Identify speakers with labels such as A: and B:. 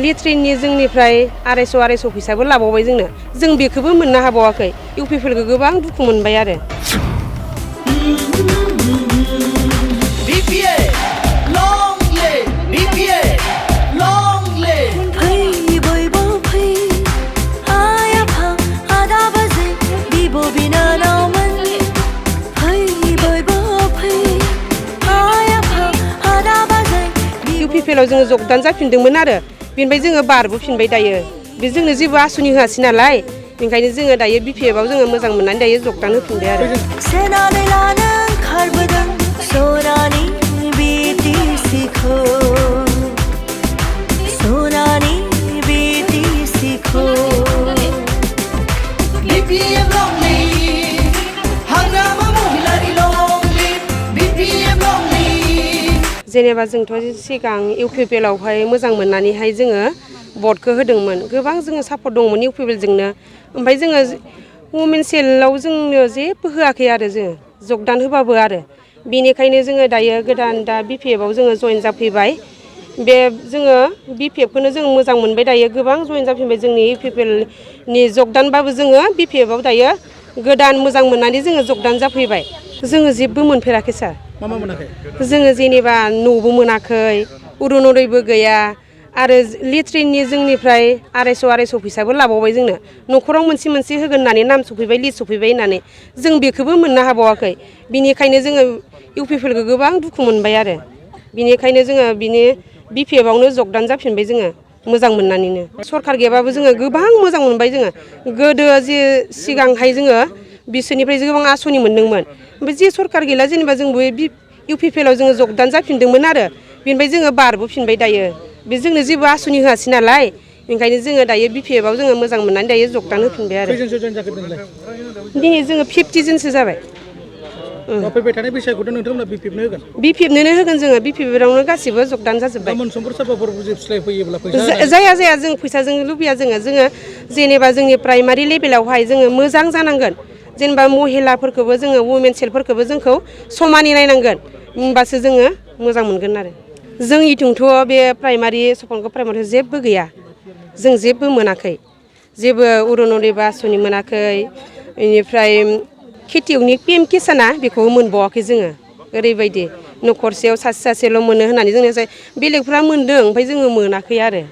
A: लेट्रिननि जोंनिफ्राय 250 फैसाबो लाबावबाय जोंनो। जों बेखौबो मोननो हाबावाखै। इउपिपिएलखौ गोबां दुखु मोनबाय आरो। इउपिपिएलआव जोङो जगदान जाफिनदोंमोन आरो बेनिफ्राय जोङो बारबोफिनबाय दायो। बे जोंनो जेबो आसुनि होआसै नालाय बेनिखायनो जोङो दायो बिपिएफआव जोङो मोजां मोननानै दायो जगदान होफिनबाय आरो। जेनेबा जोंथ' सिगां इउपिपिएलआवहाय मोजां मोननानैहाय जोङो भटखौ होदोंमोन। गोबां जोङो सापर्ट दंमोन इउपिपिएलजोंनो। ओमफ्राय जोङो वमेन सेलआव जोंनो जेबो होआखै आरो जोङो जगदान होबाबो आरो। बेनिखायनो जोङो दायो गोदान दा बिपिएफआव जोङो जयेन जाफैबाय। बे जोङो बिपिएफखौनो जों मोजां मोनबाय दायो गोबां जयेन जाफैबाय जोंनि इउपिपिएलनि जगदानबाबो जोङो बिपिएफआव दायो गोदान मोजां मोननानै जोङो जगदान जाफैबाय। जोङो जेबो मोनफेराखै सार।
B: मा मोनाखै?
A: जोङो जेनेबा न'बो मोनाखै, अरुनदयबो गैया आरो लेट्रिननि जोंनिफ्राय 250 फैसाबो लाबावबाय जोंनो। न'खराव मोनसे होगोन होननानै नाम सफैबाय लिस्ट सफैबाय होननानै जों बेखौबो मोननो हाबावाखै। बिनिखायनो जोङो इउपिपिएलखौ गोबां दुखु मोनबाय आरो। बिनिखायनो जोङो बिनि बिपिएफआवनो जगदान जाफिनबाय जोङो मोजां मोननानैनो। सरखार गैयाबाबो जोङो गोबां मोजां मोनबाय जोङो। गोदो जे सिगांहाय जोङो बिसोरनिफ्राय गोबां आसनि मोनदोंमोन। ओमफ्राय जे सरखार गैला जेनेबा जोंबो इउपिपिएलआव जोङो जगदान जाफिनदोंमोन आरो बेनिफ्राय जोङो बारबोफिनबाय दायो। बे जोंनो जेबो आसनि होआसै नालाय ओंखायनो जोङो दायो बिपिएफआव जोङो मोजां मोननानै दायो जगदान होफिनबाय आरो।
B: खैजोनसो जयेन जाखो नोंलाय?
A: दिनै जोङो 50 जनसो जाबाय।
B: फैबाय थानाय बैसागुखौथ' नोंथांमोना बिपिएफनो होगोन?
A: बिपिएफनोनो होगोन जोङो बिपिएफआवनो गासिबो जगदान जाजोब्बाय।
B: गाबोन समफोर सोरबाफोर बुजिस्लायफैयोब्ला फैसा
A: जाया जों फैसाजों लुबैया जोङो जेनेबा जोंनि प्राइमारि लेभेलावहाय जोङो मोजां जानांगोन। जेनेबा महिलाफोरखौबो जोङो वमेन सेलफोरखौबो जोंखौ समानै नायनांगोन होमबासो जोङो मोजां मोनगोन आरो। जोंनिथिंथ' बे प्राइमारि सपनगाव प्राइमारियाव जेबो गैया। जों जेबो मोनाखै। जेबो अरुनदय आसनि मोनाखै। बेनिफ्राय खेथियकनि पिएम किसाना बेखौबो मोनबावाखै जोङो। ओरैबायदि न'खरसेयाव सासेल' मोनो होननानै जोंनो बेलेगफ्रा मोनदों ओमफ्राय जोङो मोनाखै आरो।